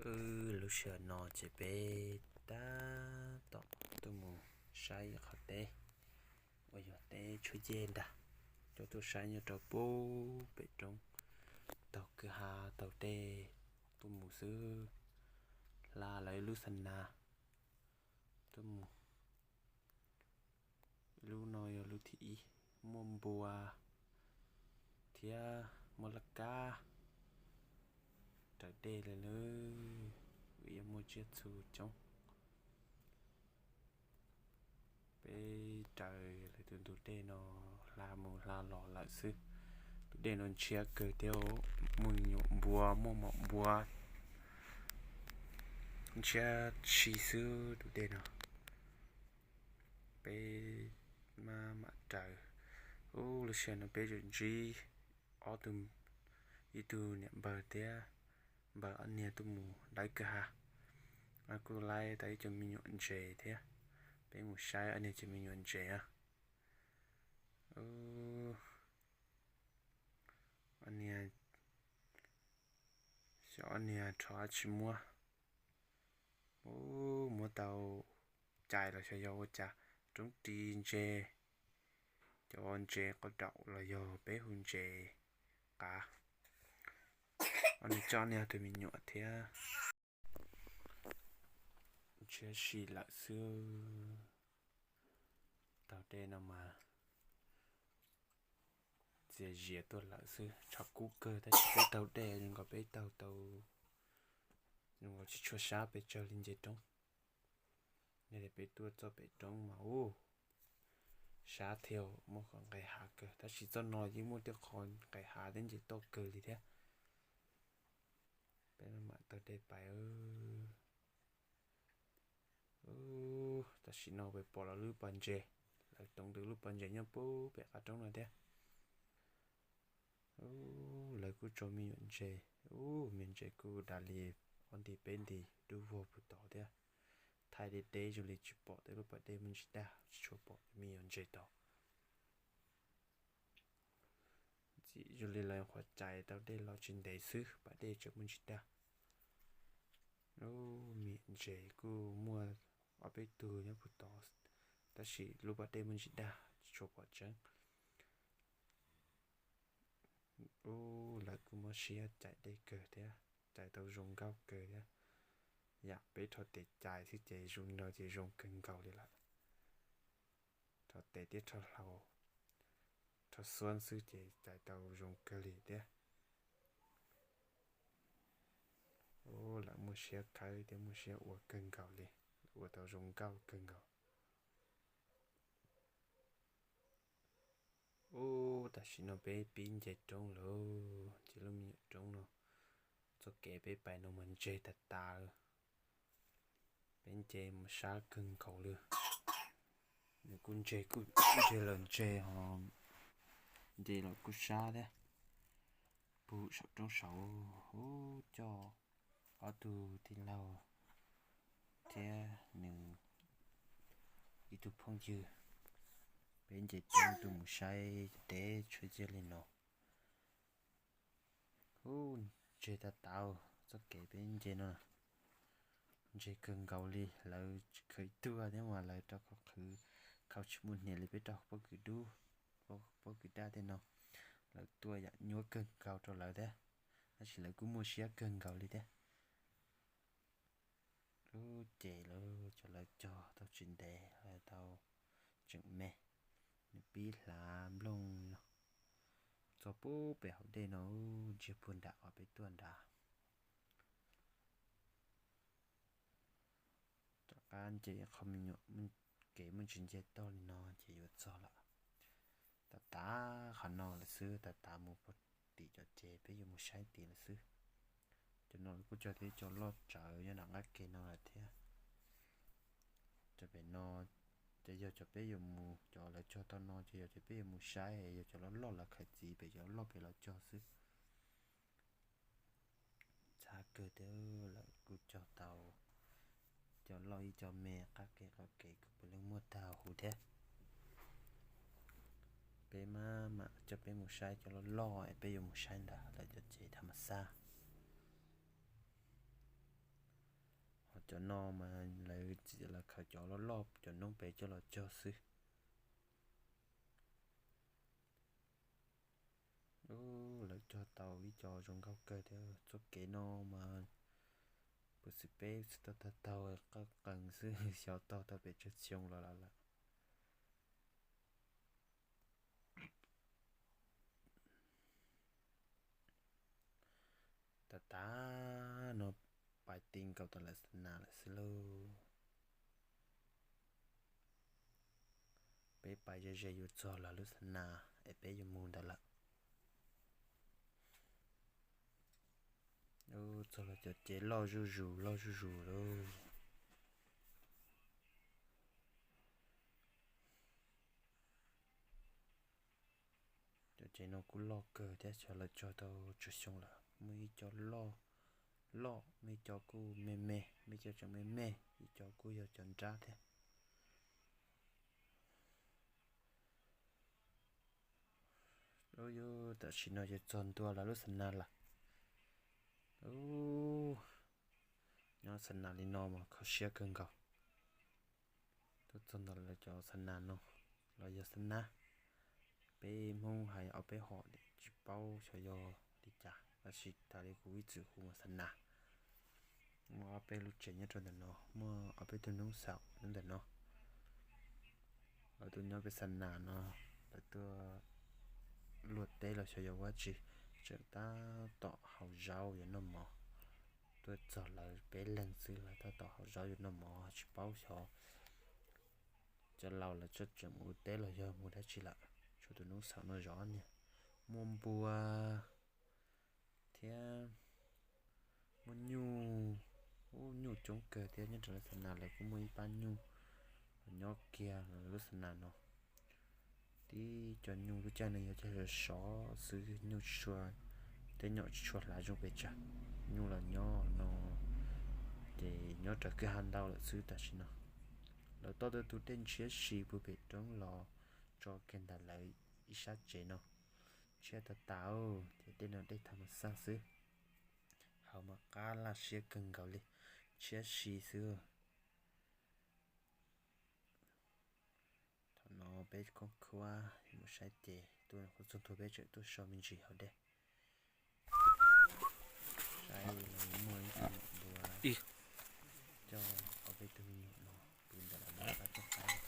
Pw lub sij hawm no ces peb tab tom tuaj mus saib ib qhov teb uas yog teb tshuab yej ntag. Coj tuaj saib nyob rau pub pem roob, taug kwj ha taug dej tuaj mus xwb. Hla lawv ib lub xa nas tuaj mus. Lub no yog lub thib ib, muaj npua thiab muaj laj kab raws dej li lawm, vim yog muaj tsiaj txhu coob. Peb raws lawv tus ntug dej no hla mus hla los lawm xwb. Tus dej no ntshiab kawg thiab, muaj nyuam npua, muaj maum npua ntshiab si xwb tus dej no. Peb maj mam raws. Ub, lub sij hawm no peb tseem ntsib ob tug, ib tug niam npawg thiab npawg ob niag tuaj mus dawb kwj ha. Kuj laib tau ib co me nyuam ntses thiab. Peb mus saib ob niag cov me nyuam ntses. Ob niag, xyov ob niag rho dab tsi muab. Ub, muab tau cais los xyov yog ua cas, roob ris ntses, cov ntses qau daum los yog peb hu ntses qav. Ob niag coj niag tus me nyuam thiab. Ntshiab si lawm xwb. Taug dej no mas txias zias tuaj lawm xwb, tshav kub kawg tab sis peb taug dej zoo nkaus peb taug tau, zoo nkaus tsis tshua sab pes tsawg li nce roob. Yog tias peb tuaj txoj pem roob mas ub, sab thiab muaj qhov nqes hav kawg, tab sis txoj no yeej muaj tej qho nqes hav thiab nce toj kawg li thiab. Peb mam taug dej pais. Tam sim no peb pom lawv lub pas ntses, lawv toov ntws lub pas ntses nyob pub pem qab roob no thiab. Lawv kuj tso me nyuam ntses, ub, me ntses kuj dav li ob nti peb nti dub vog puag tod thiab. Thaij deb deb zoo li tsis pom tej lub pas dej muaj ntsis dag, tsis tshua pom me nyuam ntses tod. Ntxim zoo li lawv qhuav cais tau dej los tsis ntev xwb pas dej tseem muaj ntsis dag. Lub me ntses kuj muaj ob peb tug nyob puag tod, tab sis lub pas dej muaj ntsis dag tsis tshua pom tseeb. Ub, lawv kuj mob siab cais dej kawg thiab, cais tau zoo nkauj kawg thiab. Yam peb rho tes cais xwb ces zoo no ces zoo kawg nkaus li lawm. Rho tes thiab rho hlau, rho xuab xwb ces cais tau zoo kawg li thiab. Ub, lawv muaj siab khawb thiab muaj siab ua kawg nkaus li, ua tau zoo nkauj kawg nkaus. Ub, tam sim no peb pib nce roob lawm, nce lub me nyuam roob no. Txoj kev peb pais no mas ntses tas tas lawm. Peb nce mas sab kawg nkaus li. Nws kuj ntses kuj ntses lawm ntses ho nce los kuj sab thiab. Pug saum roob saud, ub, coj ob tug tij laug thiab nws ib tug phooj ywg, peb nce roob tuaj mus saib teb tshuab yej li no. Ub, ntses tas tas, txoj kev peb nce no ntses kawg nkaus li, lawv tsis kheev tuaj thiab mas lawv rau khau qhwv, khau tsis muaj hniav li peb rau pob kws dub, pob kws daj tej no. Lawv tuaj yam nyuaj kawg nkaus rau lawv thiab, tab sis lawv kuj muaj siab kawg nkaus li thiab. Lub ces lawv cov lawv cog tau tsis ntev lawv tau tseem me, nws pib hlav nplooj los txog pub pem hauv dej no, ntsiag puag nram qhov peb tuaj nrad. Rov qab nce qhov me nyuam kev muaj ntsis nce toj li no ces yuav txog lawm. Tav tav qhov no lawm xwb, tav tav mus puag tim cov ces peb yuav mus saib tid lawm xwb. Cov no lawv kuj cog tib cov loj tsawv nyob nram nqab ke no lawm thiab. Cov pem no ces yog cov peb yuav mus, cov lawv cog tau no ces yog cov peb yuav mus saib, yog cov loj loj lawv khaws txiv pem cov loj pem los cog xwb. Txhav kawg thiab, lawv kuj cog tau cov loj ib co me, qab ke qab kev kuj puav leej muaj tag huv thiab. Peb maj mam coj peb mus saib cov loj loj es peb yuav mus saib ntawd lawv cov tsev tham mas xaj. Cov no mas lawv txiv lawv khaws cov loj loj cov noob pem coj los cog xwb. Ub, lawv cog tau ib co zoo nkauj kawg thiab. Txoj kev no mas puas xwm peb xwm tau tag taug qaj qees xwb xyov tau tau pes tsawg xyoo los lawm lawm. Tag tag no pais ti nkaus tau lawv xa nas lawm xwb lauj. Peb pais ze ze yuav txog lawv lub xa nas es peb yuav mus ntawd lawm. Ub, txog lawv cov cev loj zuj zus loj zuj zus lauj. Cov cev no kuj loj kawg thiab, xyov lawv cog tau tsawg xyoo lawm. Muaj ib co loj loj, muaj ib co kuj me me, muaj ib co tseem me me, ib co kuj yog cov nrab thiab. Ub, yus tam sim no ces txog ntua lawv lub xa nas lawm. Ub, nyob xa nas li no mas kho siab kawg nkaus. Tuaj txog ntawm lawv cov xa nas no, los yog xa nas, peb Hmoob hais ob peb hom tsis paub xyov yog li cas, tab sis tas li kuv ib txwm hu mas xa nas. Muaj ob peb lub tsev nyob rau ntawm no, muaj ob peb tug noob xaum nyob ntawm no. Lawv tuaj nyob peb xa nas no, lawv tuaj luaj teb los xyov yog ua dab tsi, tseem tab tom haus zaub yuav noj mov. Tuaj txog lawv peb leeg xwb, lawv tab tom haus zaub yuav noj mov, tsis paub xyov cov laus lawv tseem mus ua teb los yog mus dab tsi lawm. Tshuav tus noob xaum no zov niag. Muaj npua thiab muaj nyuj, ub, nyuj coob kawg thiab. Nyob rau lub xa nas lawv kuj muaj ib pab nyuj los nyob kiag lub xa nas no. Tib co nyuj lub caij no yog caij sov sov xwb, nyuj tsis tshua, tej nyom tsis tshua hlav zoo pes tsawg. Nyuj los nyob no ces nyob raws kwj ha ntau lawm xwb tam sim no. Lawv toj tau tus dej ntshiab si puag pem roob los tso kiag ntawm lawv ib sab tsev no. Ntshiab tas tas, ces dej no dej tham mas xaj xwb. Haus mas qab laj siab kawg nkaus li, ntshiab si xwb. Thaum no peb khoob khuab mus saib ces tuaj qhov txog ntua peb tseem tuaj so me ntsis haus dej. Saib los muaj ib tug npua coj ob peb tug me nyuam no pw ntawm lawv qab toj qaib.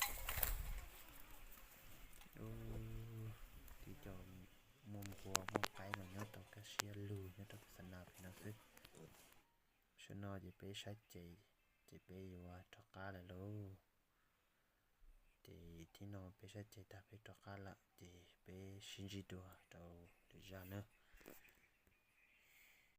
Ub, tib co muaj npua muaj qaib no nyob tau kaj siab lug nyob rau peb xa nas pem no xwb. Saum no ces peb saib ces, ces peb yuav rov qab lawm lauj. Ces thib no peb saib ces tag peb rov qab lawm ces peb sib ntsib dua rau lwm zaj nawb.